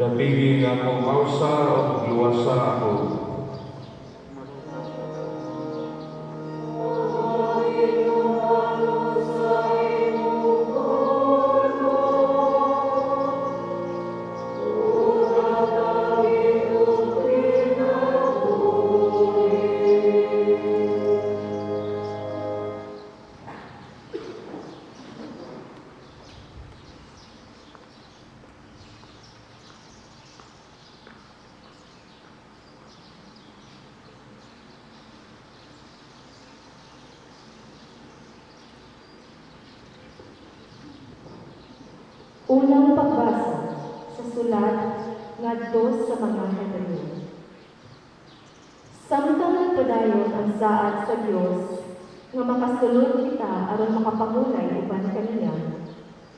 Dapigi nga akong kawsa ug luwasa ako. Unang pagbasa sa sulat ngadto sa mga Hebreo. Samtang nagpadayon ang saad sa Dios nga makasulod kita aron makapahulay uban kaniya,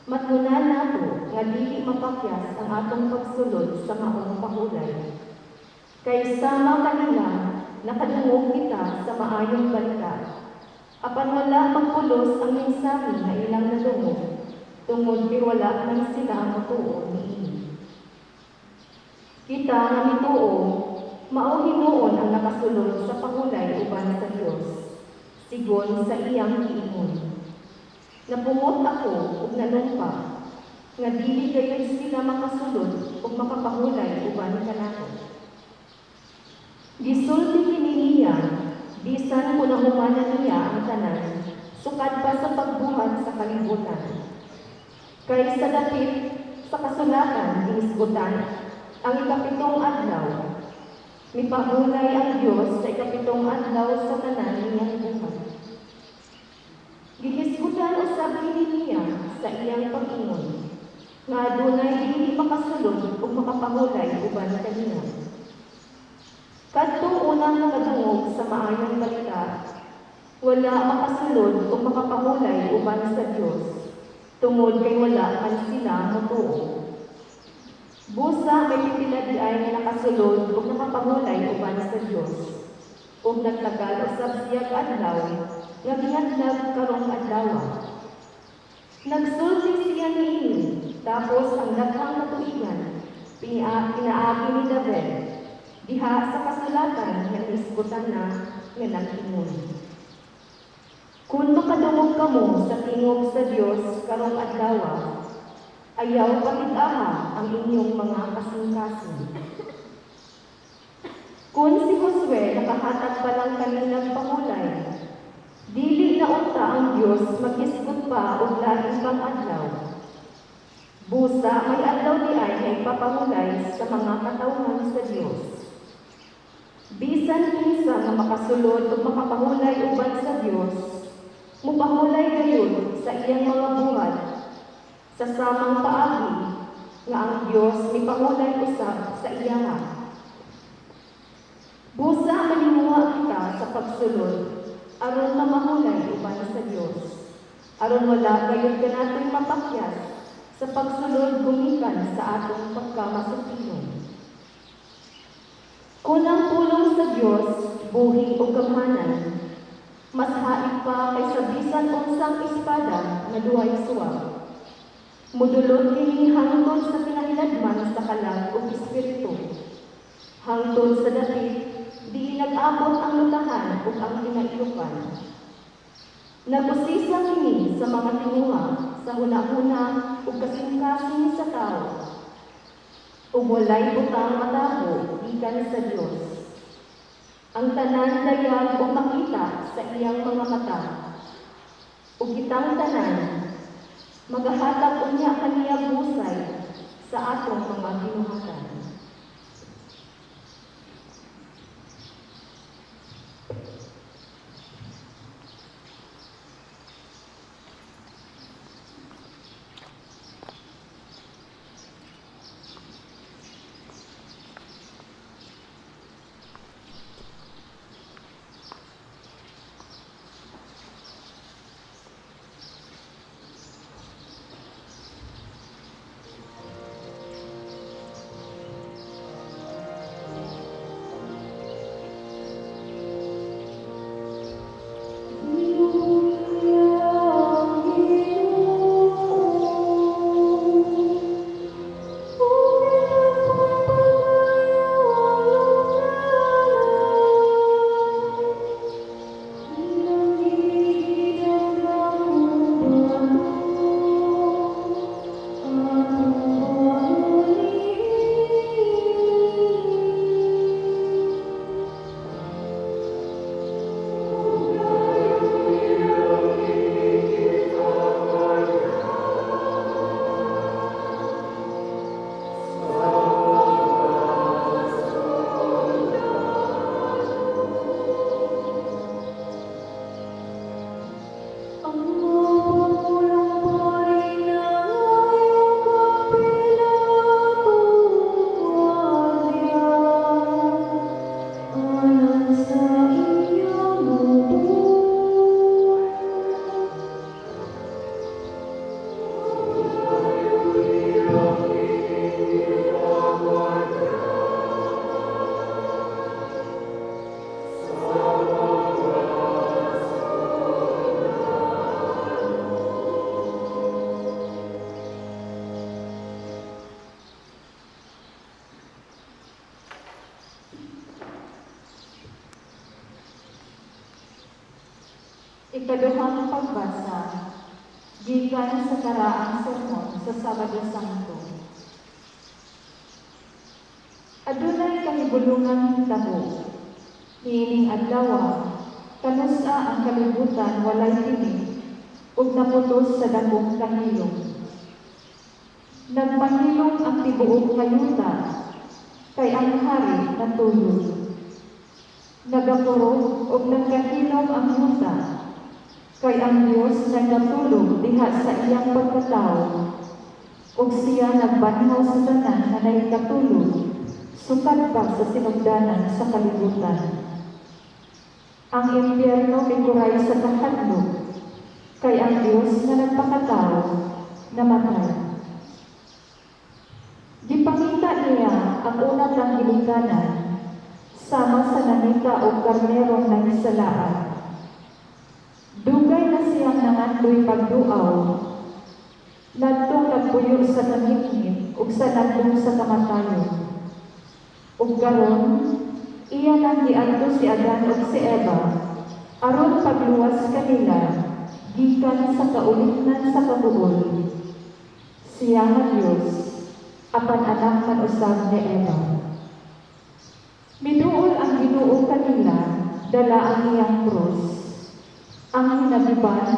matngunan nato nga dili mapakyas ang atong pagsulod sa maong pahulay. Kay sama kanila nakadungog kita sa maayong balita, apan wala magpulos ang mensahe nga ilang nadungog, tungod kay wala man sila motuo niini. Kita nga mituo, mao hinuon ang nakasulod sa pahulay uban sa Dios, sigon sa iyang giingon. Napungot ako ug nanumpa nga dili gayud sila makasulod ug makapahulay uban kanako. Gisulti kini niya bisan kun nahumanan niya ang tanan sukad pa sa pagbuhat sa kalibutan. Kay sa dapit sa kasulatan gihisgutan ang 7 adlaw. Mipahulay ang Dios sa 7 adlaw sa tanan niyang buhat. Gihisgutan usab kini niya sa iyang pag-ingon nga adunay dili makasulod ug makapahulay uban kaniya. Kadtong unang nakadungog sa maayong balita, wala makasulod ug makapahulay uban sa Dios, tungod kay wala man sila motuo. Busa may pipila diay nga nakasulod ug nakapahulay uban sa Dios, ug nagtagal usab siyag adlaw nga gihatlag karong adlaw. Nagsulti siya niini, tapos ang daghang katuigan pinaagi ni David diha sa kasulatan nga nisgutan na nga nag-ingon. Kung makadungog kamo sa tingog sa Dios karong adlaw, ayaw patig-aha ang inyong mga kasing-kasing. Kung si Josue nakahatag pa lang kaninang pahulay, dili na unta ang Dios maghisgot pa og lain pang adlaw. Busa may adlaw diay nga ipapahulay sa mga katawhan sa Dios. Bisan kinsa nga makasulod ug makapahulay uban sa Dios, mupahulay gayud sa iyang mga buhat sa samang paagi nga ang Dios mipahulay usab sa iya. Busa malinguha kita sa pagsulod aron mamahulay uban sa Dios, aron wala gayud kanatoy mapakyas sa pagsulod gumikan sa atong pagkamasukilon. Kung ang pulong sa Dios buhi o gamhanan, mas hait pa kaysa bisan unsang espada nga duhay suwab. Mudulot kini hangtod sa kinahiladman sa kalag ug espiritu, hangtod sa dapit di nag-abot ang lutahan ug ang kinailukan. Nagusisa kini sa mga tinguha sa hunahuna ug kasing-kasing sa tawo, ug walay butang matabo gikan sa Dios. Ang tanan dayag ug makita sa iyang mga mata, ug kitang tanan magahatag unya kaniya busay sa atong mga binuhatan. Ikaduhang pagbasa, gikan sa karaang sermon sa Sabado Santo. Adunay kahibulungang hitabo. Niining adlaw, kanus-a ang kalibutan walay tinik ug naputos sa dakong kahilom. Nagpahilom ang tibuok nga yuta, kay ang hari natulog. Nagakurog ug nagkahilom ang yuta, kay ang Dios nagkatulog diha sa iyang pagkatao, ug siya nagbanhaw sa tanan nga nahikatulog, sukad pa sa sinugdanan sa kalibutan. Ang impyerno mikuray sa kahadlok, kay ang Dios nga nagpakatao namatay. Gipangita niya ang una tang ginikanan, sama sa nangita og karnerong nahisalaan. Dugay na siyang nangandoy pagduaw, ngadtong nagpuyo sa kangitngit ug sa landong sa kamatayon. Ug karon, iya nang giadto si Adan ug si Eva aron pagluwas kanila gikan sa kaulipnan sa kabuol. Siya nga Dios, apan anak man usab ni Eva. Miduol ang Ginoo kanila dala ang iyang krus, ang hinagiban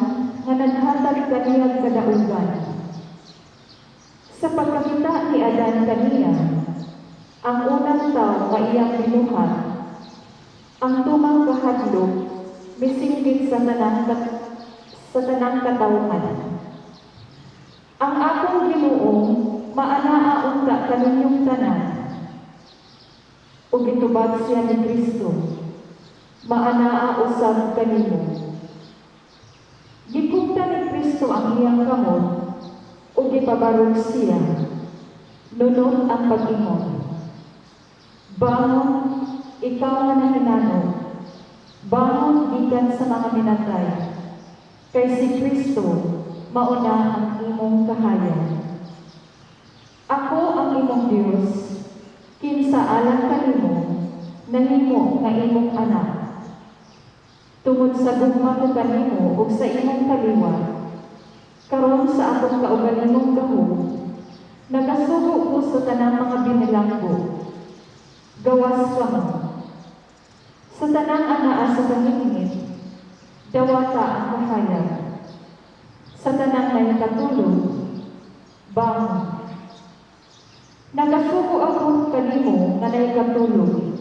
nga naghatag kaniyang kadaugan. Sa pagkakita ni Adan kaniya, ang unang tawo nga iyang binuhat, ang tumang kahadlok misinggit sa tanang katawhan. Ang akong Ginoo maanaa unta kaninyong tanan. Ug gitubag siya ni Kristo, maanaa usab kanimo. Gikugta ni Kristo ang iyang kamot ug gipabarog siya. Nunot ang pag-ingon. Bangon, ikaw nga nahinanog. Bangon gikan sa mga minatay. Kay si Kristo mao na ang imong kahayag. Ako ang imong Dios, kinsa alang kanimo nahimo nga imong anak. Tungod sa gugma ko kanimo ug sa imong kaliwat, karon sa akong kaugalingong gahom, nagasugo ko sa tanang mga binilanggo. Gawas kamo. Sa tanang anaa sa kangitngit, dawata ang kahayag. Sa tanang nahikatulog, bangon. Nagasugo ako kanimo nga nahikatulog,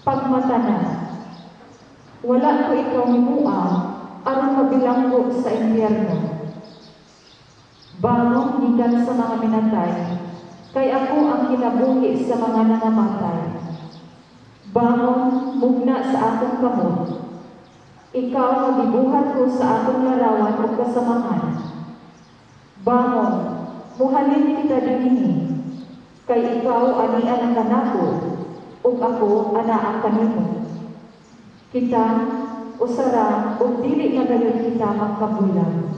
pagmata na. Wala ko ikaw himua aron mabilanggo sa impyerno. Bangon gikan sa mga minatay, kay ako ang kinabuhi sa mga nangamatay. Bangon, mugna sa akong kamot. Ikaw nga gibuhat ko sa akong larawan ug kasamahan. Bangon, muhalin kita dinhi, kay ikaw ania na kanako, ug ako anaa kanimo. Kita usara ug dili na gayud kita magkabulag.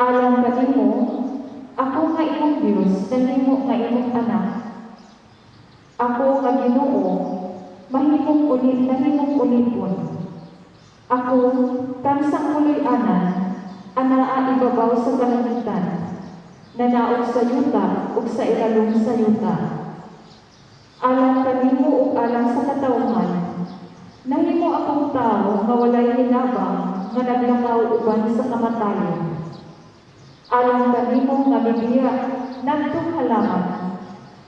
Alang kanimo, ako nga imong Dios nahimo nga imong anak. Ako nga Ginoo, mahimong uli, nahimong ulipon. Ako, kansang puloy-anan, anaa ibabaw sa kalangitan, nanaog sa yuta ug sa ilalom sa yuta. Alang kanimo ug alang sa katawhan, nahimo akong tawo nga walay hinabang nga naglakaw uban sa kamatayon. Alang kanimo nga mibiya ngadtong halaman,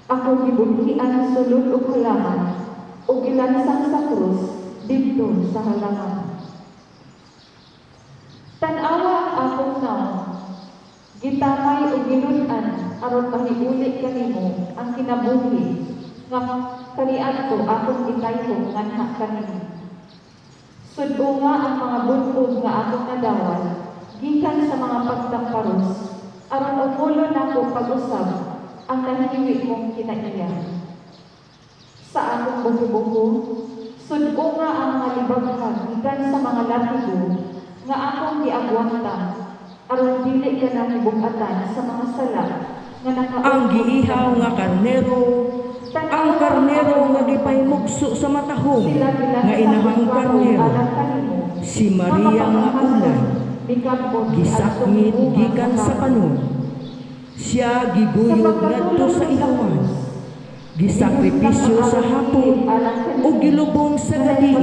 ako gibudhian sulod og halaman ug gilansang sa krus didto sa halaman. Tan-awa ang akong nawong, gitamay ug gilud-an aron mahiuli kanimo ang kinabuhi nga kaniadto akong gitayhong nganha kanimo. Sud-unga ang mga bun-og nga akong nadawat gikan sa mga pagtamparos aron umolon nako pag-usab ang nahiwi mong kinaiya. Sa akong buho-buho, sud-unga ang mga libaghag gikan sa mga latigo nga akong giagwanta aron dili ka namo bug-atan sa mga sala nga nakaugmot Ang giihaw kanimo. Nga karnero Ang karnero nga gipahimugso sa matahom Sila nga inahang karnero, si Maria nga ulay, gisakmit gikan sa panon. Siya giguyod ngadto sa ilawan, gisakripisyo sa hapon ug gilubong sa gabii.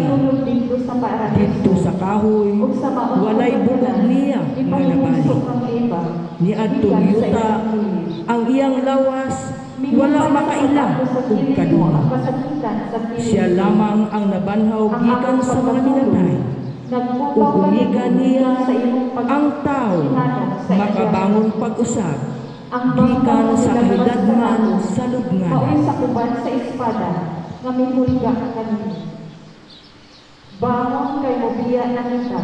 Didto sa kahoy, walay bukog niya nga nabali. Niadtong yuta, ang iyang lawas wala makaila ug kadungan. Siya lamang ang nabanhaw gikan sa mga minatay. Ug gumikan niya ang tao makabangon pag-usab gikan sa kahidadman sa Maoy lubnganan. Sakuban sa espada nga mihulga kanimo. Bangon kay mobiya na kita.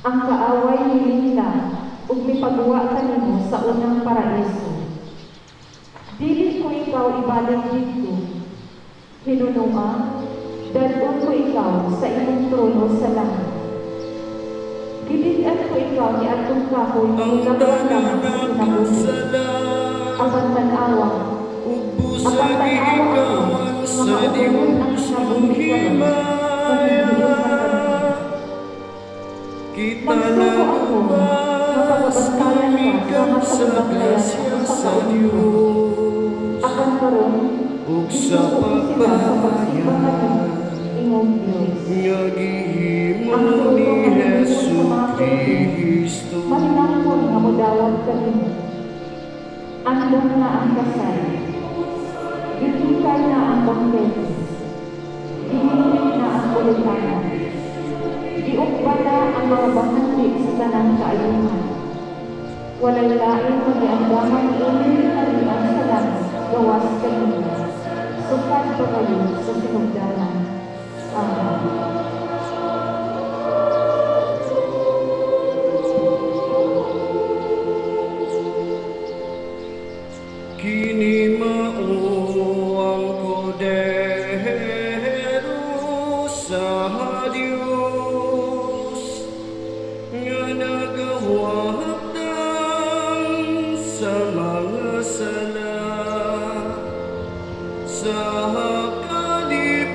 Ang kaaway nilingla ug mipaguwa kanimo sa unang paraiso. Dili ko ikaw ibalik didto. Hinunua, dad-on ko ikaw sa imong trono sa langit. Gibig-an ko ikaw ni atong kahoy Ang nga tanan lamang sa kinabuhi. nakasala Apan tan-awa, ug apan busag tan-awa ako gikawan nga sa mautunon ang Dios kinabuhi ug karon kung himaya. himuon man kanimo. Kita Nagsugo ako nga naluwas pagabantayan ka gumikan sama sa sa pagbantayan grasya akong sa pagkaon. Dios Apan karon, ug sa gisugo ko sila sa pagsimba kanimo, pagpahayag ingog Dios. nga gihimo Ang ni trono nga nahimo Hesus sa mga kerubin, Kristo. mahinangkon nga modawat kanimo. Andam na ang kasal. Gihikay na ang bangkete. Gihingpit na ang pulutan. Giukba na ang mga bahandi sa tanang kaayuhan. Walay lain nga giandaman ining gingharian sa langit gawas kanimo. Sukad pa kayo sa sinugdanan. Amen. Kini mao ang kordero sa Dios nga nagawagtang sa mga sala sa kalibutan.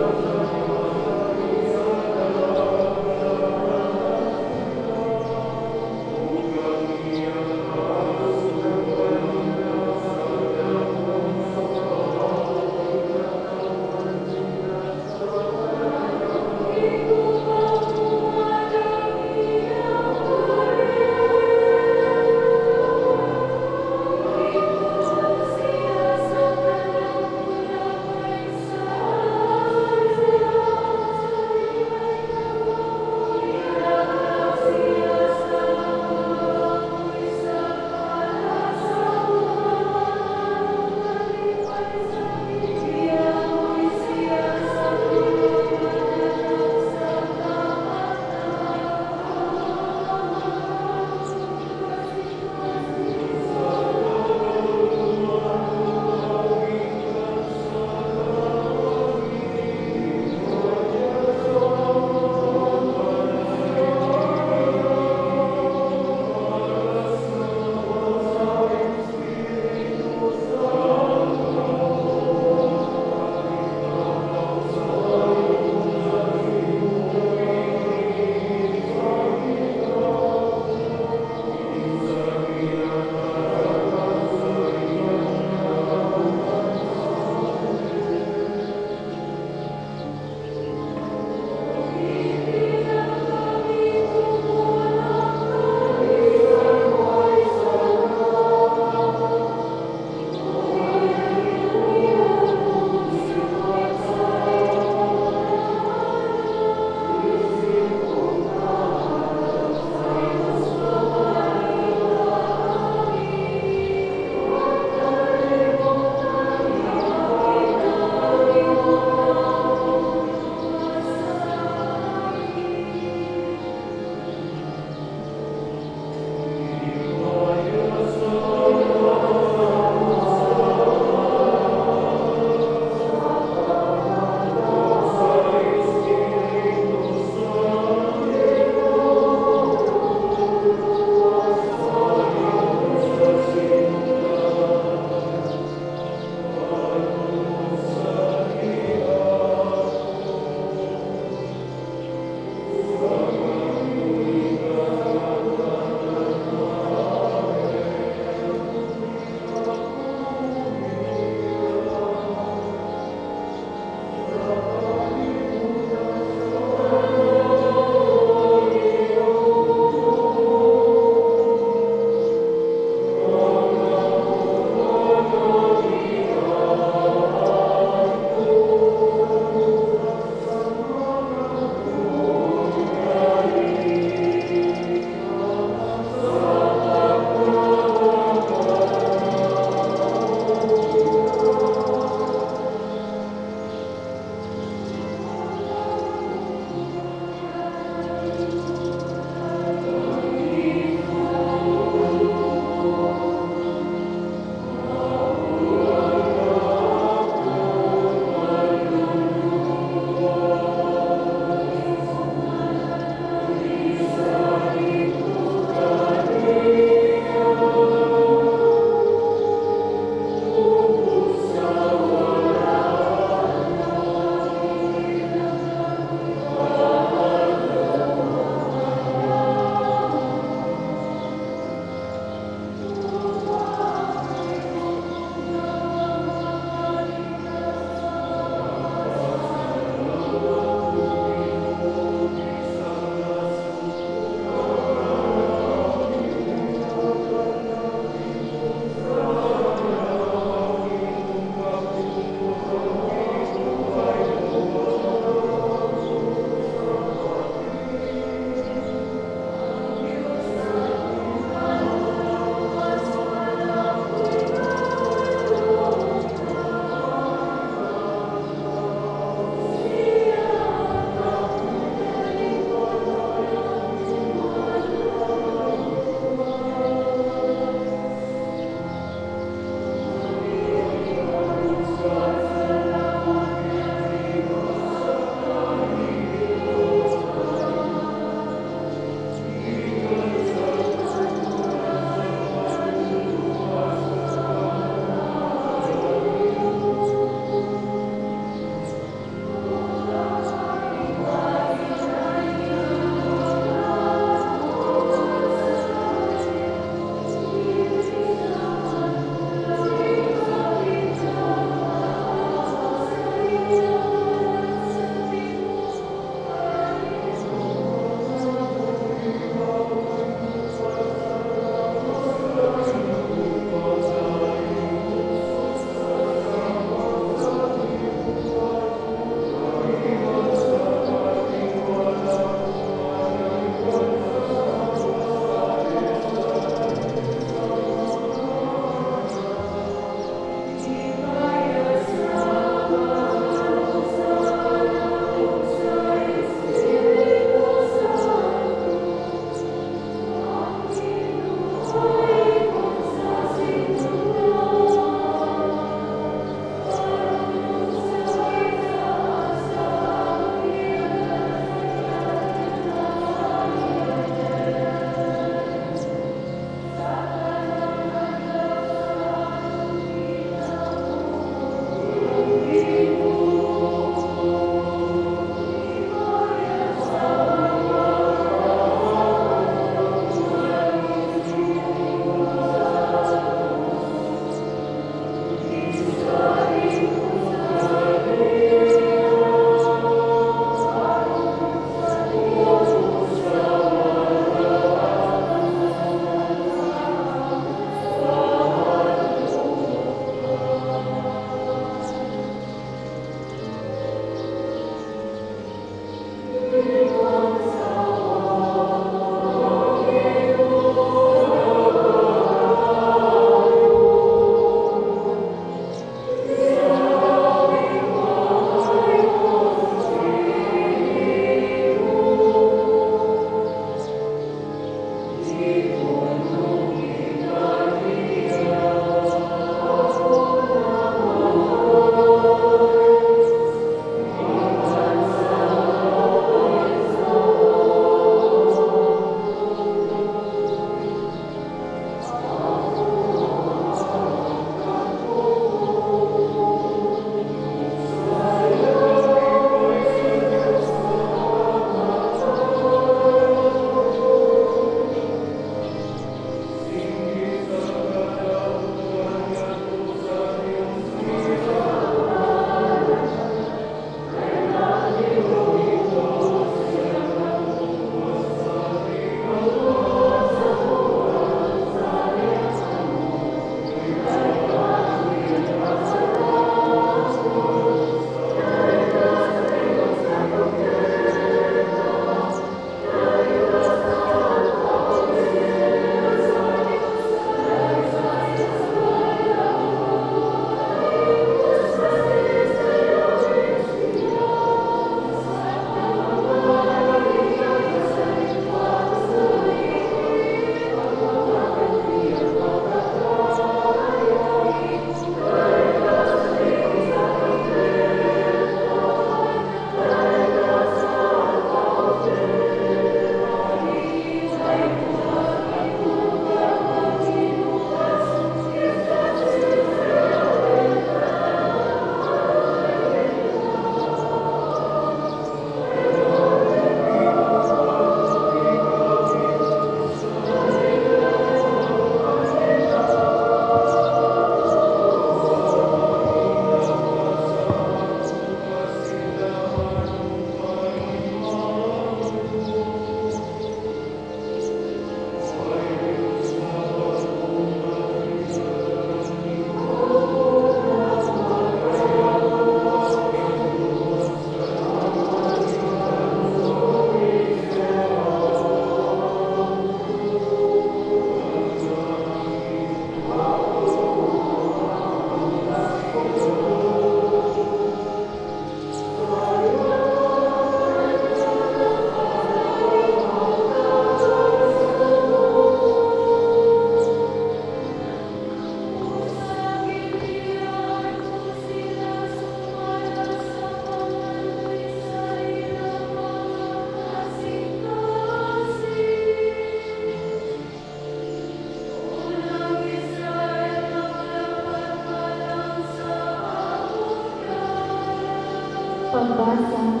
Pagbasa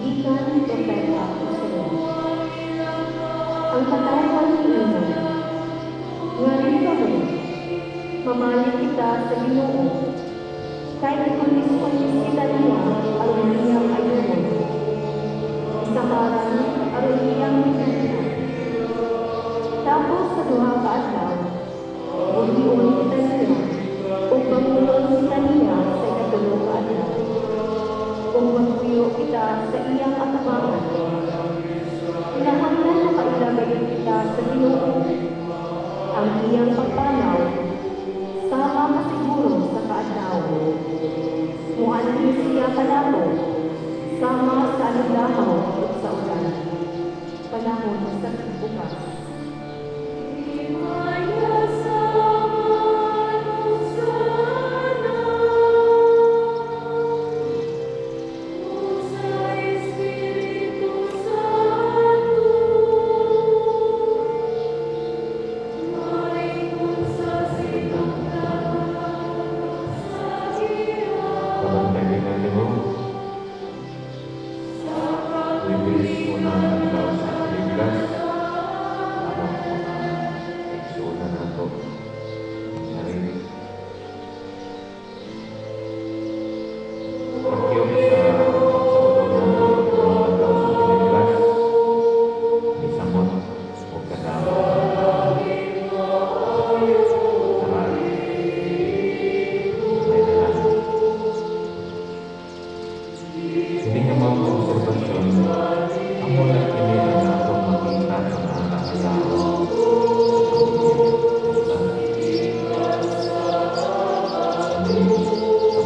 gikan ni Propeta Hosea. Ang katawhan niingon, "Ngali kamo, mamalik kita sa Ginoo, kay gitulis-tulis kita niya aron iyang ayuhon, isakaran aron iyang mitugna. Tapos sa 2 ka adlaw, buhion kita niya, ug bangunon kita niya sa ika-3 ka adlaw, ug magpuyo kita sa iyang atubangan." Kinahanglan makaila gayud kita sa Ginoo. Ang iyang pagpanaw sama kasiguro sa kaadlaw. Muanhi siya kanato sama sa aluglahaw ug sa ulan, panahon sa tigbukas. Himaya sa Manusana, ug sa Espiritu Santo, mahitungod sa sinugdanan sa Kabantay nimo. sa Huwebes, unang adlaw sa Kaligtas. Among mga igsuonan nato sarili. Pagyom sa pagsaulog nato ikaduhang adlaw sa Kaligtas. Misamot og kadamo. Sara. May na lang. Hindi nga mga obserbasyon, amo lang kini ang atong makita sa mga kakayaon sa pamilya. Diba? Kani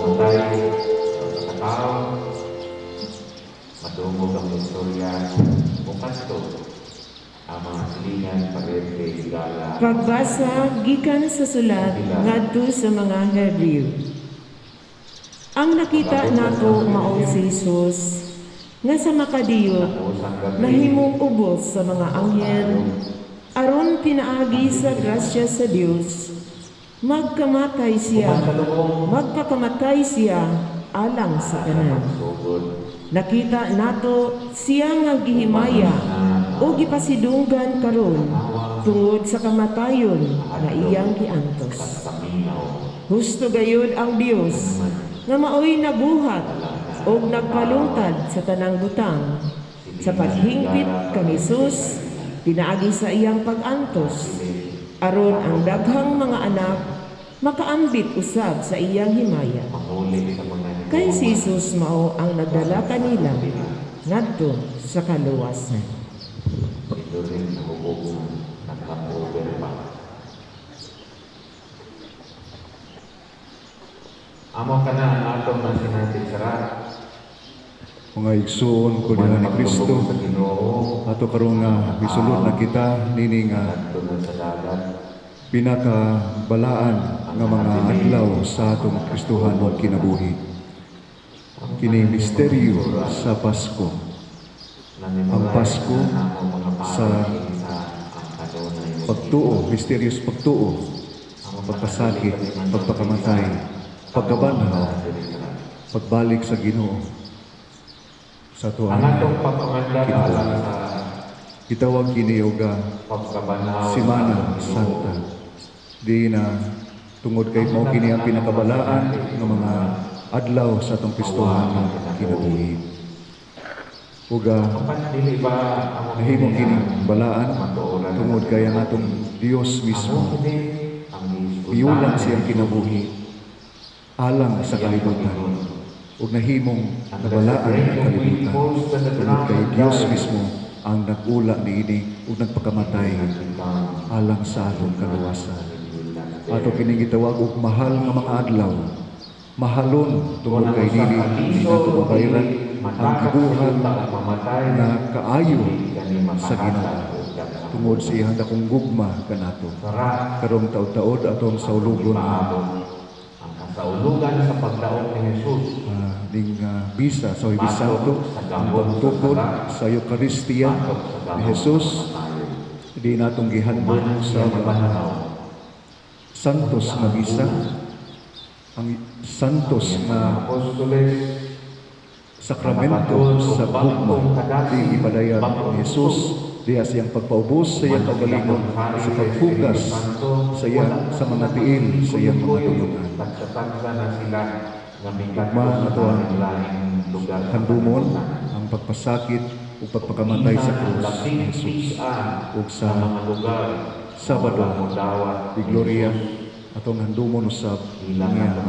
kamatay sa usa ka tawo, madungog ang istorya o kadto ang mga silingan, paryente, higala. Pagbasa gikan sa sulat ngadto sa mga Hebreo. Ang nakita nato mao si Jesus nga sa makadiyot Usang gabi, nahimong ubos sa mga anghel aron pinaagi sa grasya sa Dios magkamatay siya, magpakamatay siya alang sa tanan. Sugod. Nakita nato siya nga gihimaya o gipasidunggan karon tungod sa kamatayon nga iyang giantos. Paminaw. Husto gayud ang Dios nga maoy nabuhat og nagpalungtad sa tanang butang sa paghingpit kang Hesus pinaagi sa iyang pag-antos aron ang daghang mga anak makaambit usab sa iyang himaya. Manghuli sa mga Kay si Jesus mao ang nagdala kanila ngadto sa kaluwasan. Si Lorin nahubog na nag-hangover pa. Amo ka na ang atong nasinati sara. Mga igsoon ko diha ni Kristo, Sa Ginoo, ato karon nga misulod na kita nini nga ngadto na sa dagat. pinakabalaan nga mga adlaw sa atong Kristohanon kinabuhi. Kini misteryo sa Pasko. Ang Pasko sa pagtuo, misteryos pagtuo, pagpasakit, pagpakamatay, pagkabanhaw, pagbalik sa Ginoo sa Ang tuang atong pagpangandar kinabuhi. alang sa Gitawag kini og pagkabanhaw sa Semana atong Ginoo. Santa. Di na tungod kay mao kini ang pinakabalaan nga mga adlaw sa atong Kristohanon kinabuhi. Ug Apan dili ba amo nahimo kini kining ang balaan kamatuoran tungod kay ang atong Dios Amo mismo kini ang gihisgutan miulang siyang kinabuhi alang sa kalibutan ug nahimong nabalaan ang kalibutan tungod kay Dios mismo ang nag-ula niini ug nagpakamatay alang sa atong kaluwasan. Ato kining gitawag og mahal nga mga adlaw. Mahalon tungod kay dili ni nato mabayran ang gibuhat na kaayo sa Ginoo tungod sa iyang dakong gugma kanato. Karong taud-taod atong saulugon Ang kasaulugan sa pagdaog ni Jesus ning misa sa Huwebes Santo, ang pagtukod sa Eucharistia ni Jesus, di natong gihandog sa Santos nga misa, ang Santos nga Apostoles. Sakramento sa gugma di ipadayag ni Jesus diha siyang pagpaubos sa iyang kaugalingon sa paghugas sa iyang sa mga tiil sa iyang mga tulunan. Gugma ato ang handumon ang pagpasakit ug pagpakamatay sa krus ni Jesus ug sa Sabado di Gloria atong handumon usab niya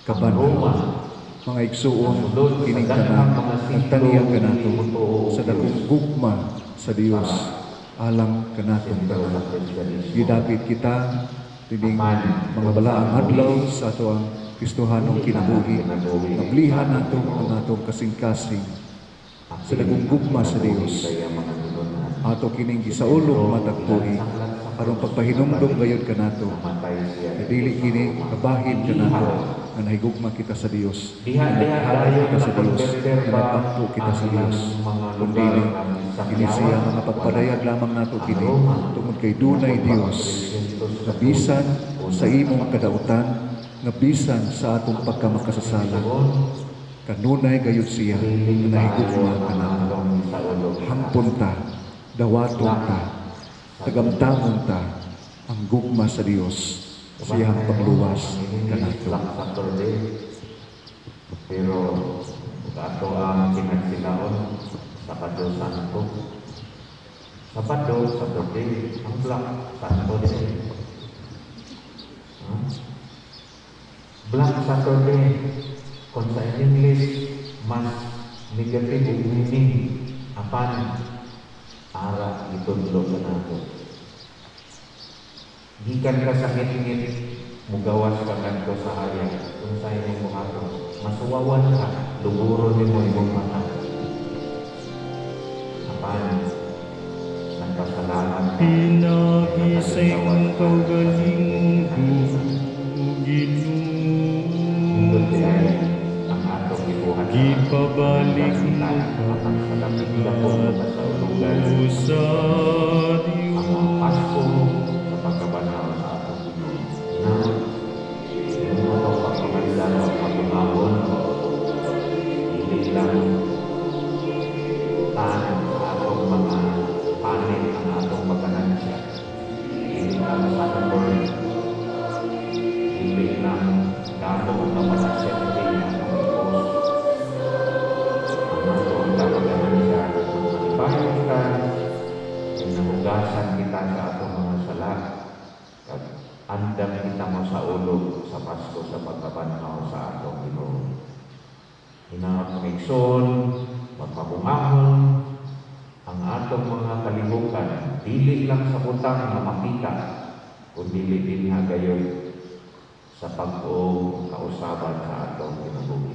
pagkabanhaw. Mga igsuon, kining tanan nagtaniyag kanato sa dakong gugma sa Dios alang kanatong tanan. Gidapit kita kining mga balaang adlaw sa atoang Kristohanong kinabuhi. Nablihan nato ang atong kasing-kasing sa dakong gugma sa Dios. Ato kining gisaulog matag tuig aron pagpahinumdom gayud kanato. Dili kini kabahin kanato nga nahigugma kita sa Dios, naghalad kita sa Dios, nga nagtampo kita sa Dios. Kundi kini siya mga pagpadayag lamang nato kini tungod kay dunay Dios nga bisan sa imong kadautan, nga bisan sa atong pagkamakasasala, kanunay gayud siya nga nahigugma kanato. Hampon ta, dawaton ta, tagamtamon ta ang gugma sa Dios siyang pangluwas kanato. Pero ato ang kinagsilaon Sabado Santo. Sabado, Saturday, ang Black Santo din. Black Saturday, kung sa English, mas negative ug meaning apan ara gitudlo kanato. Gikan ka sa ngit-ngit, mugawas ka kadto sa aya, unsa imong buhaton, masuwawan ka, luguro nimo imong mata. Apan nagpasalamat ka. Pinaagi sa imong kaugalingon, Nindot Ginoo. diay ang atong gibuhat sa Gipabalik mo apan sa labing dako nga kasaulugan sa ang Dios. Pasko sa pagkabanhaw sa atong Ginoo. Na yung atong pagpamandar o pagumahon, dili lang tan sa atong mga panit ang atong pagkanansya. Dili lang sunburn, dili lang damo nga mga selfie ang atong i-post. Ang atong pagkanansya, malipayon kita, kay nahugasan kita sa atong mga sala, kag andam kita mo sa ulog sa Pasko sa pagkabanhaw sa atong Ginoo. Hinaot mga igsoon, magpabungahon ang atong mga kalihukan, dili lang sa butang nga makita, kundi din nga gayon sa pag-o kausaban sa atong kinabuhi.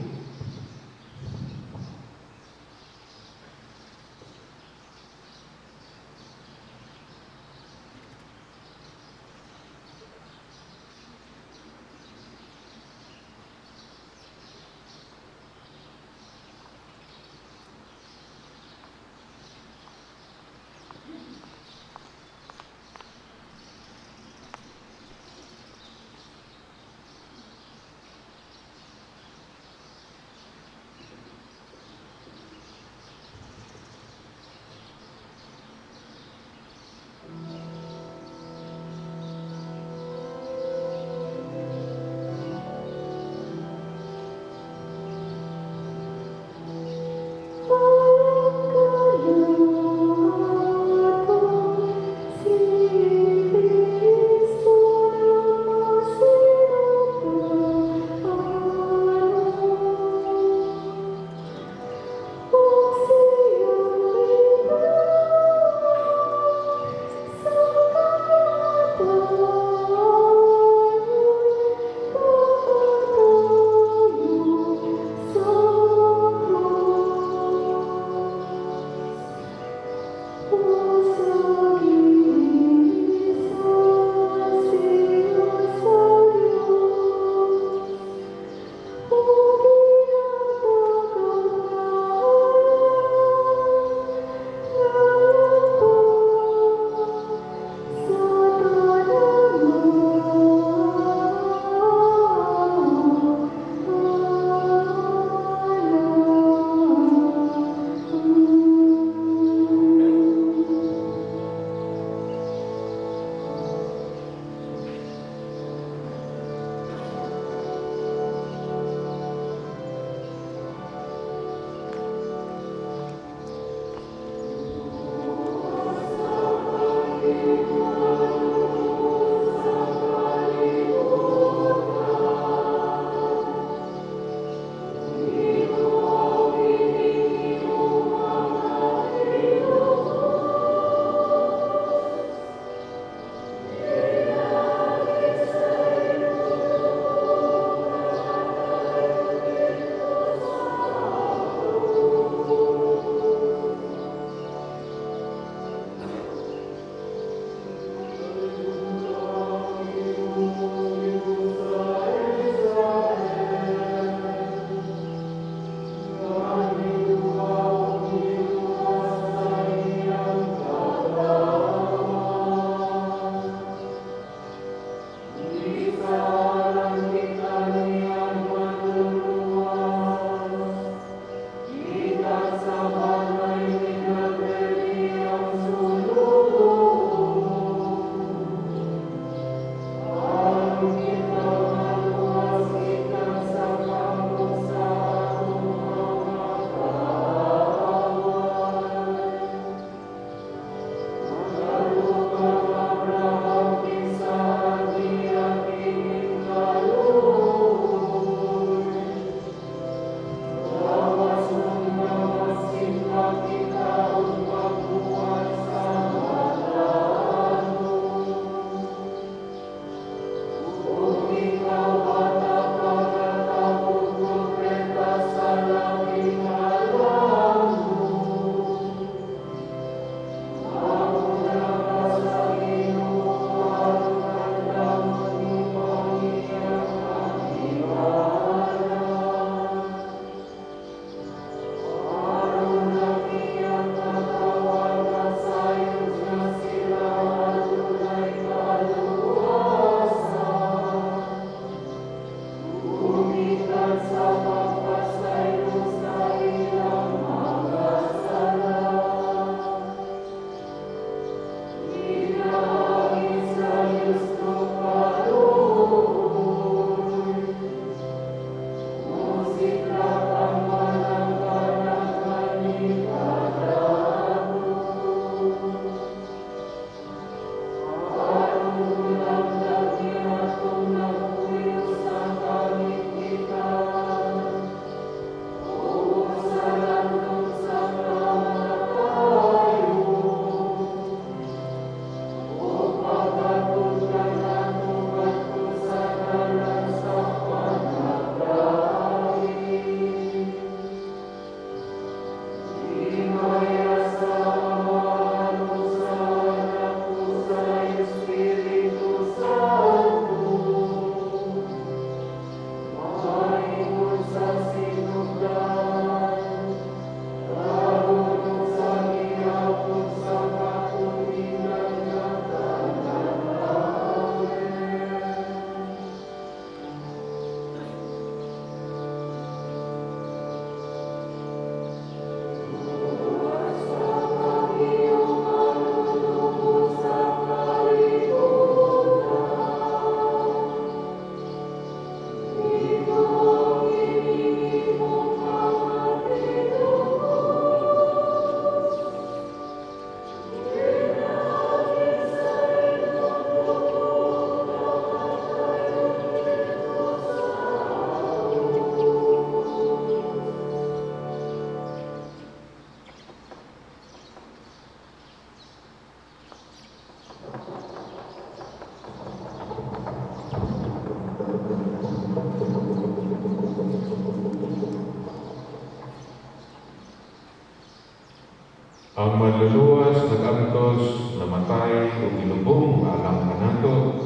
Ang manluluwas nag-antos, namatay ug gilubong alang kanato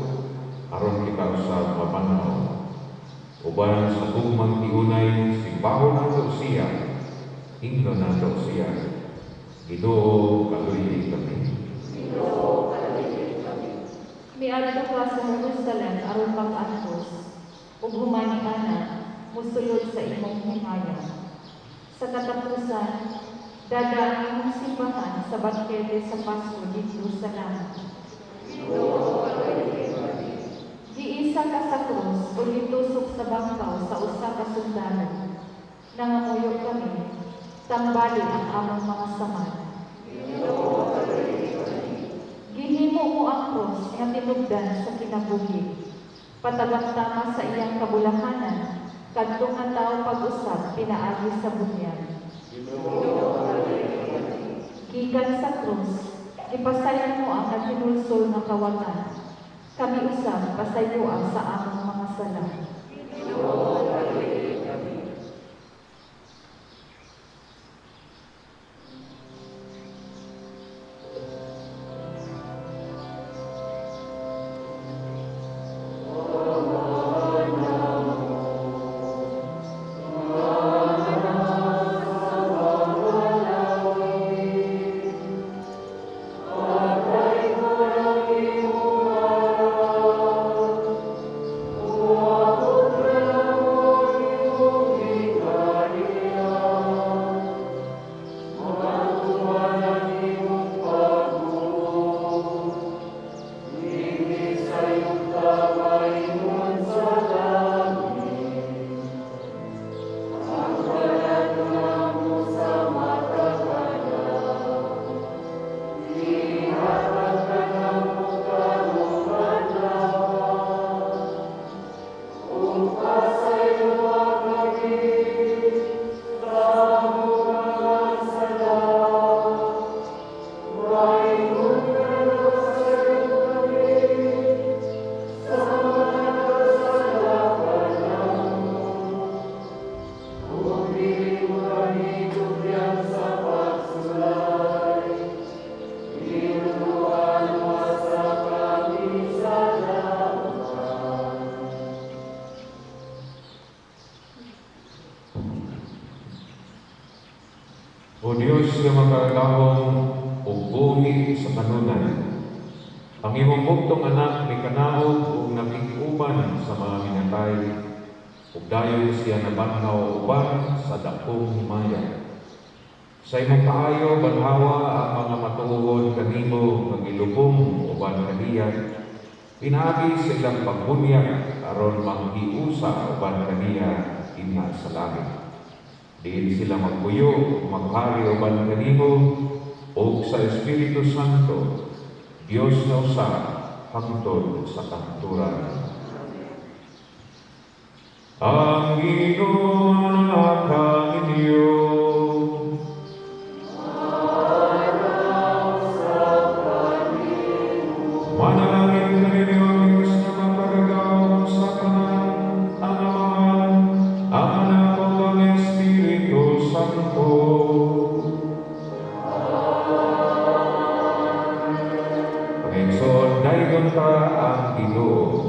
aron kita usab mabanhaw. Uban sa gugmang tiunay, simbahon nato siya, ingnon nato siya. Ginoo, kaluy-i kami. Miadto ka sa Jerusalem aron mag-antos, ug human niana mosulod sa imong himaya. Sa katapusan, dada ang imong simbahan sa bangkete sa Pasko didto sa langit. Giisa ka sa krus ug gitusok sa bangkaw sa usa ka sundalo. Nangamuyo kami, tambali ang among mga samad. Gihimo mo ang krus nga tinubdan sa kinabuhi. Patagam-tama sa iyang kabulahanan, kadto nga tawo pag-usab pinaagi sa bunyag. Gikan sa krus, gipasayon mo ang naghinulsol nga kawatan. Kami usab pasayoa sa among mga sala. O Diyos nga makagagahom ug buhi sa kanunay, ang imong bugtong anak mikanaog ug nakig-uban sa mga minatay, ug dayon siya nabanhaw uban sa dakong himaya. Sa imong kaayo banhawa ang mga matuohon kanimo nga gilubong uban kaniya, pinaagi sa ilang pagbunyag aron manghiusa uban kaniya dinha sa langit. Diin sila magpuyo ug maghari uban kanimo ug sa Espiritu Santo, Dios nga usa hangtod sa kahangturan. Ang Ginoo kaninyo. Manalangin kaninyo ang Diyos nga makagagahom sa tanan, ang Amahan, ang Anak ug ang Espiritu Santo. Pangigsoon, daygon ta ang Ginoo.